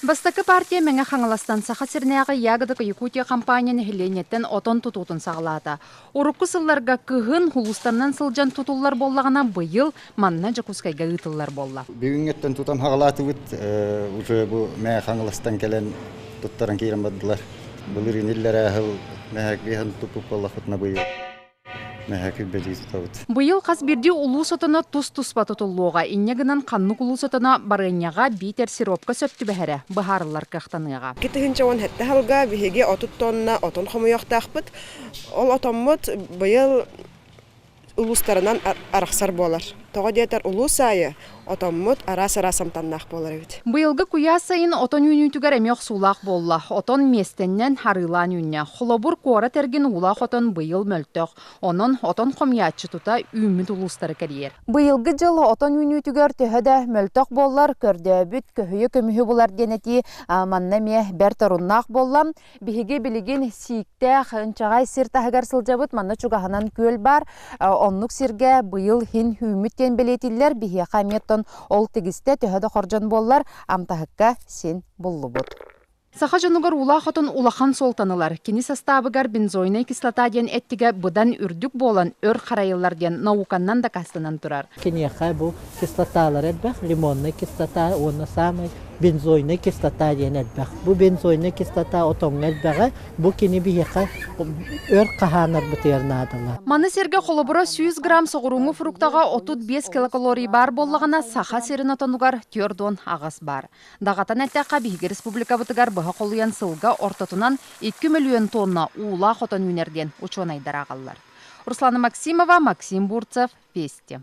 Бастакы партия Мэҥэ Хаҥаластан Саха сиринээҕи Ягода Якутия компания нэһилиэнньэттэн отон тутуутун саҕалаата. Урукку сылларга кыһын улуустарынан сылдьан тутуллар буоллаҕына, быйыл манна Дьокуускайга ыытыллар буолла. Бүгүҥҥүттэн тутан хаҕалаатыбыт, уже бу Мэҥэ Хаҥаластан кэлэн туттаран киирэн бардылар. Былырыын иллэрээ сыл мэһэк биэһин туппут буоллахпытына быйыл мэһэк бэлии тутабыт. Быйыл хас биирдии улуус отоно тус-туспа тутуллуоҕа. Инньэ гынан ханнык улуус отоно барыанньаҕа биитэр сиропка сөп түбэһэрэ быһаарыллар кыахтаныаҕа. 2017 сылга биһиги 30 тонна отон хомуйуохтаахпыт. Ол отоммут быйыл улуустарынан арахсар буолар. Тоҕо диэтэр улуус аайы отоммут араас-араас амтаннаах буолар эбит. Быйылгы куйаас сайын отон үүнүүтүгэр эмиэ охсуулаах буолла. Отон миэстэннэн арыылаан үүннэ. Холобур, куорат эргин уулаах отон быйыл мөлтөх. Онон отон хомуйааччы тута үүммүт улуустары кэрийэр. Быйылгы дьыл отон үүнүүтүгэр төһө да мөлтөх буоллар, көрдөөбүт көһүйэ көмүһү булар диэн этии манна эмиэ бэрт оруннаах буолла. Биһиги билигин сииктээх, ынчаҕай сир таһыгар сылдьабыт. Манна чугаһынан күөл баар. Оннук сиргэ быйыл иһин үүммүт диэн бэлиэтииллэр. Биһиэхэ эмиэ оттон ол тигистэ төһө да хордьон буоллар, амтаһыкка син буллубут. Саха дьонугар уулаах отон улахан суолтаны ылар. Кини састаабыгар бензойнай кислота диэн эттигэ быдан үрдүк буолан өр харайыллар диэн науканнан дакаастанан турар. Киниэхэ бу кислоталар элбэх, лимоннай кислота уонна саамай бензойнай кислота диэн элбэх. Бу бензойнай кислота отоҥҥо элбэҕэ, бу кини биһиэхэ өр хаһаанарбытыгар наадалаах. Маны сэргэ холобура 100 грамм соҕурууҥҥу фруктаҕа 35 килокалорий баар буоллаҕына, Саха сирин отонугар 48 баар. Даҕатан эттэххэ, биһиги республикабытыгар быһа холуйан сылга ортотунан 2 мөлүйүөн тонна уулаах отон үүнэр диэн учуонайдар ааҕаллар. Руслана Максимова, Максим Бурцев, Вести.